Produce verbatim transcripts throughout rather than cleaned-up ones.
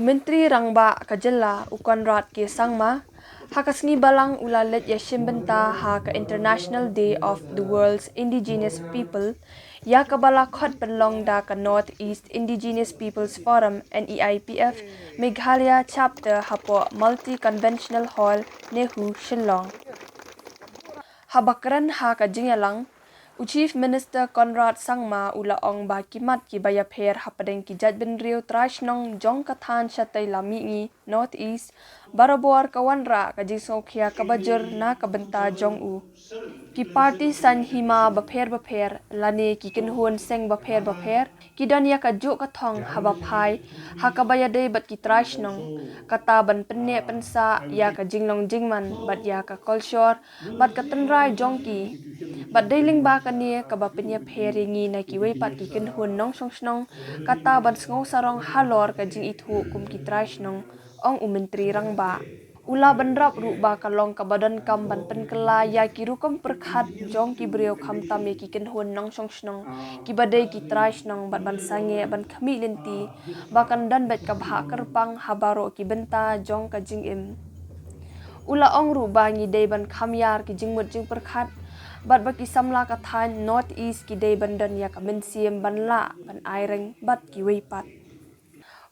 Myntri Rangbah ka jylla u Conrad K Sangma, ha ka sngi Balang u la leit ïashim bynta ha ka International Day of the World's Indigenous People, ïa kaba la khot pynlong da ka North East Indigenous Peoples Forum, N E I P F, Meghalaya Chapter hapoh Multi Conventional Hall, NEHU, Shillong. Haba kren ha ka jingïalang, u Chief Minister Conrad Sangma u la ong ba ki mat kiba ïapher hapdeng ki jaitbynriew trai shnong jong ka thaiñ shatei lam mihngi North East, barabor ka wanrah ka jingsngewkhia kaba jur na ka bynta jong u. Ki party saiñ hima bapher bapher, lane ki kynhun seng bapher bapher, ki don ïa kajuh ka thong haba phai ha kaba ïadei bad ki trai shnong, kata ban pynneh pynsah ïa ka jinglong jingman bad ïa ka kolshor bad ka tynrai jong ki. Bad dei lyngba kane kaba pynïapher ïa ngi na kiwei pat ki kynhun nongshong shnong, kata ban sngewsarong halor ka jingithuh kum ki trai shnong, ong u Myntri Rangbah. U la bynrap ruh ba ka long kaba donkam ban pynkylla ïa ki rukom pyrkhat jong ki briew khamtam ïa ki kynhun nongshong shnong, kiba dei ki trai shnong bad ban sangeh ban khmih lynti ba kan don beit ka bhah kyrpang ha baroh ki bynta jong ka jingim. U la ong ruh ba ngi dei ban kham ïar ki jingmut jingpyrkhat bad ba ki samla ka thaiñ North East ki dei ban don ïa ka mynsiem ban lah ban aireng bad kiwei pat.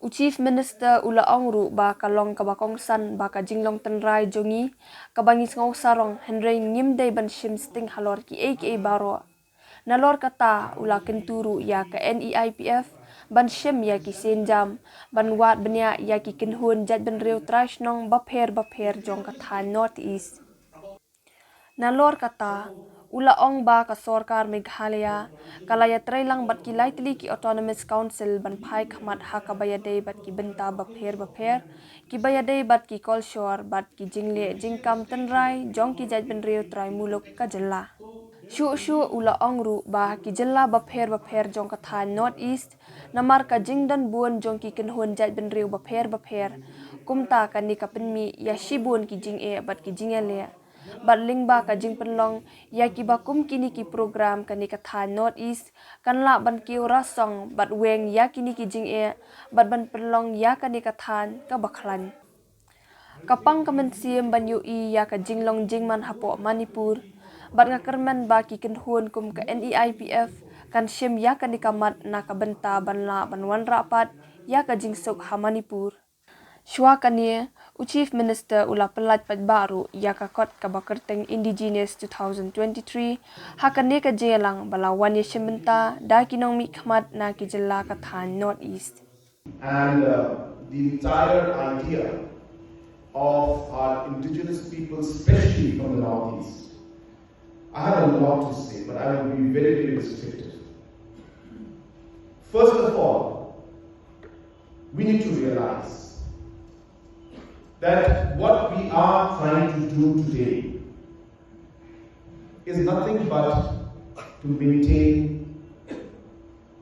U Chief Minister u la ong ruh ba ka long kaba kongsan ba ka jinglong tynrai jong ngi kaba ngi sngewsarong, hynrei ngim dei ban shim sting halor kiei kiei baroh. Nalor kata u la kyntu ruh ïa ka N E I P F ban shim ïa ki sienjam ban wad bniah ïa ki kynhun jaitbynriew trai shnong bapher bapher jong ka thaiñ North East. Nalor kata, u la ong ba ka sorkar Meghalaya ka la ïatreilang bad ki lai tylli ki Autonomous Council ban phai khmat ha kaba ïadei bad ki bynta bapher bapher, kiba ïadei bad ki kolshor bad ki jingleh jingkam tynrai jong ki jaitbynriew trai muluk ka jylla. Shuh shuh u la ong ruh ba ki jylla bapher bapher jong ka thaiñ North East, namar ka jingdon bun jong ki kynhun jaitbynriew bapher bapher, kumta kane ka pynmih ïa shibun ki jingeh bad ki jingïaleh. Bad lyngba ka jingpynlong ïa kiba kum kine ki program, kane ka thaiñ North East kan lah ban kiew rasong bad weng ïa kine ki jingeh bad ban pynlong ïa kane ka thaiñ kaba khlaiñ. Ka pang ka mynsiem ban ïohi ïa ka jinglong jingman hapoh Manipur, bad nga kyrmen ba ki kynhun kum ka N E I P F kan shim ïa kane ka mat na ka bynta ban lah ban wanrah pat ïa ka jingsuk ha Manipur. Shuwa kane, u Chief Minister u la pyllait paidbah ruh ïa ka kot kaba kyrteng Indigenous two thousand twenty-three ha kane ka jingïalang ba la wan ïashim bynta da ki nongmihkhmat na ki jylla ka thaiñ North East. And uh, the entire idea of our indigenous people, especially from the Northeast, I have a lot to say, but I will be very, very restrictive. First of all, we need to realize that what we are trying to do today is nothing but to maintain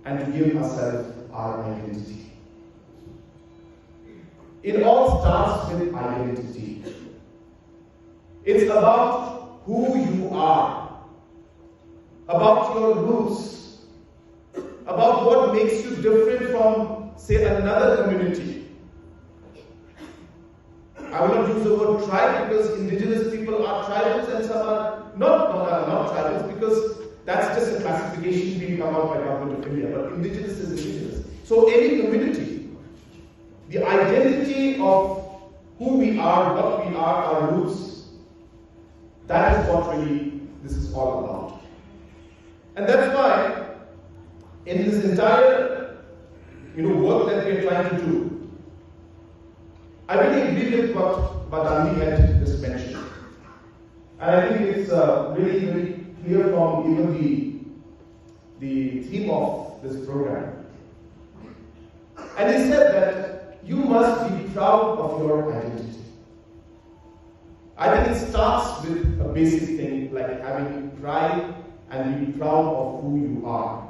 and to give ourselves our identity. It all starts with identity. It's about who you are, about your roots, about what makes you different from, say, another community. I will not use the word tribe because indigenous people are tribals and some are not, not, are not tribals, because that's just a classification being come out by Government of India. But indigenous is indigenous. So any community, the identity of who we are, what we are, our roots, that is what really this is all about. And that's why in this entire, you know, work that we are trying to do, I really agree with what Badami had just mentioned. And I think it's uh, really very clear from even the, the theme of this program. And he said that you must be proud of your identity. I think it starts with a basic thing like having pride and being proud of who you are.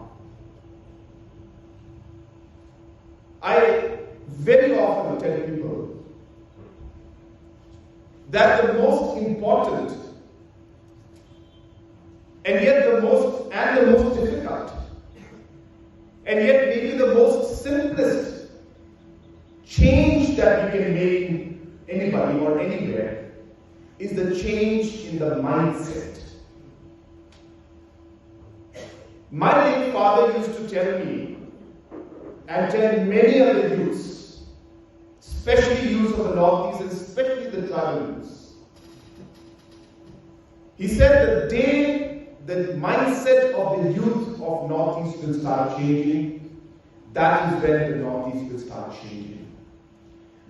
I very often tell people that the most important and yet the most and the most difficult and yet maybe the most simplest change that we can make in anybody or anywhere is the change in the mindset. My late father used to tell me and tell many other youths, especially youths of the Northeast and especially the tribal youths, he said the day the mindset of the youth of Northeast will start changing, that is when the Northeast will start changing.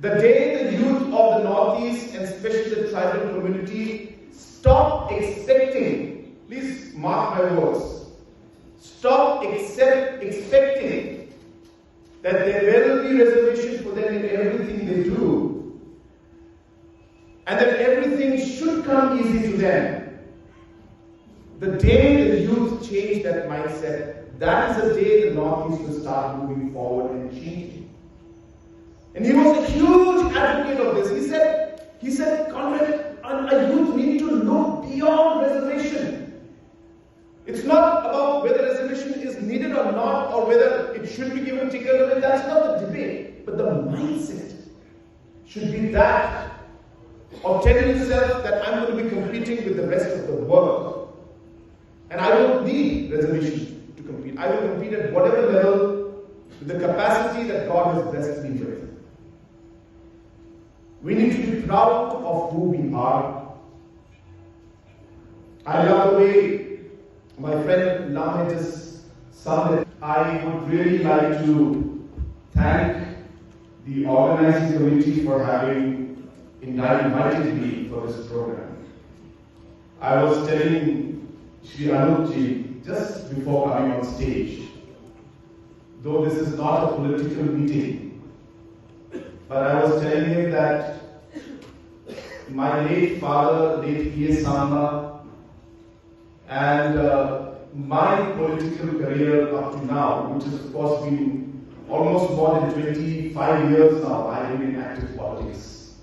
The day the youth of the Northeast and especially the tribal community stop expecting, please mark my words, stop accept, expecting that there will be reservation for them in everything they do, and that everything should come easy to them. The day the youth change that mindset, that is the day the Northeast will start moving forward and changing. And he was a huge advocate of this. He said, he said, Conrad, a, a youth need to look beyond reservation. It's not about whether reservation is needed or not, or whether it should be given ticket or not. That's not the debate. But the mindset should be that of telling yourself that I'm going to be competing with the rest of the world. And I don't need reservation to compete. I will compete at whatever level with the capacity that God has blessed me with. We need to be proud of who we are. I love the way my friend Lamhe just summed it. I would really like to thank the organizing committee for having invited me for this program. I was telling Shri Anup ji just before coming on stage, though this is not a political meeting, but I was telling him that my late father, late P A Sangma, and uh, my political career up to now, which has of course been almost more than twenty-five years now, I've been in active politics,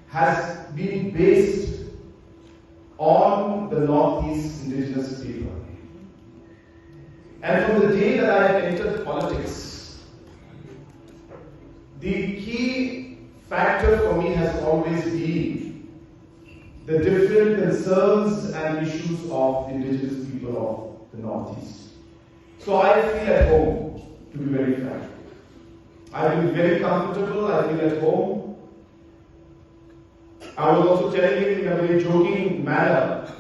has been based on the Northeast indigenous people. And from the day that I entered politics, the key factor for me has always been the different concerns and issues of the indigenous people of the Northeast. So I feel at home, to be very frank. I feel very comfortable, I feel at home. I was also telling him in a very joking manner,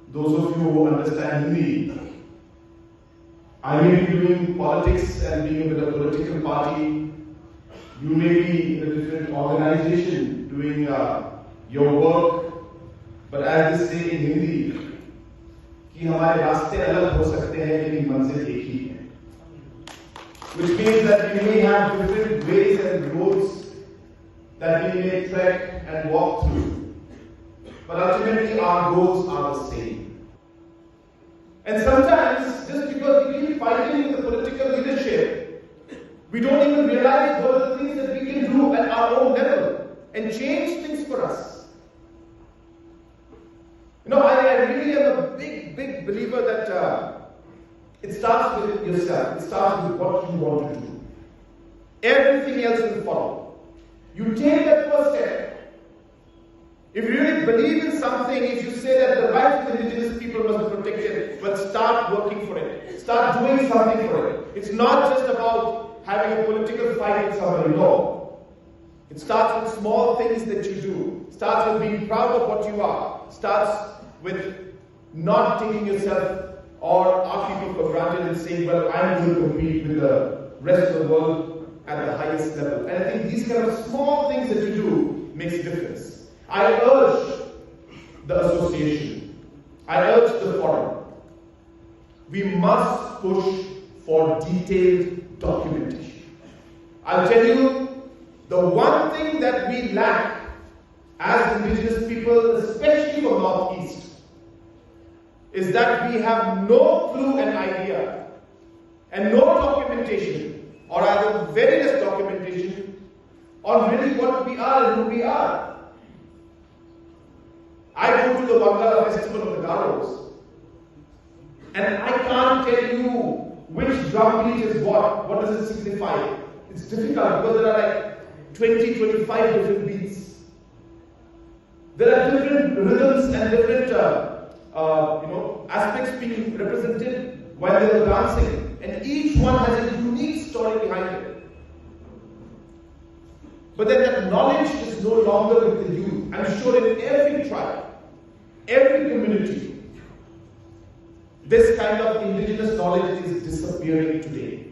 those of you who understand Hindi, I may be doing politics and being with a political party. You may be in a different organization doing uh, your work. But as they say in Hindi, कि हमारे रास्ते अलग हो सकते हैं लेकिन मंजिल एक ही है. Which means that we may have different ways and roads that we may trek and walk through. But ultimately, our goals are the same. And sometimes, just because we keep fighting with the political leadership, we don't even realize what are the things that we can do at our own level and change things for us. You know, I, I really am a big, big believer that uh, it starts with yourself. It starts with what you want to do. Everything else will follow. You take that first step. If you really believe in something, if you say that the rights of indigenous people must be protected, but start working for it. Start doing something for it. It's not just about having a political fight with somebody. No. It starts with small things that you do. Starts with being proud of what you are. Starts with not taking yourself or our people for granted and saying, well, I'm going to compete with the rest of the world at the highest level. And I think these kind of small things that you do makes a difference. I urge the association, I urge the forum, we must push for detailed documentation. I'll tell you, the one thing that we lack as indigenous people, especially for Northeast, is that we have no clue and idea and no documentation, or rather very less documentation, on really what we are and who we are. I go to the Wangala festival of the Garos, and I can't tell you which drum beat is what, what does it signify. It's difficult because there are like twenty, twenty-five different beats. There are different rhythms and different, uh, uh, you know, aspects being represented while they are dancing, and each one has a unique story behind it. But then that knowledge is no longer with the youth. I'm sure in every tribe, every community, this kind of indigenous knowledge is disappearing today.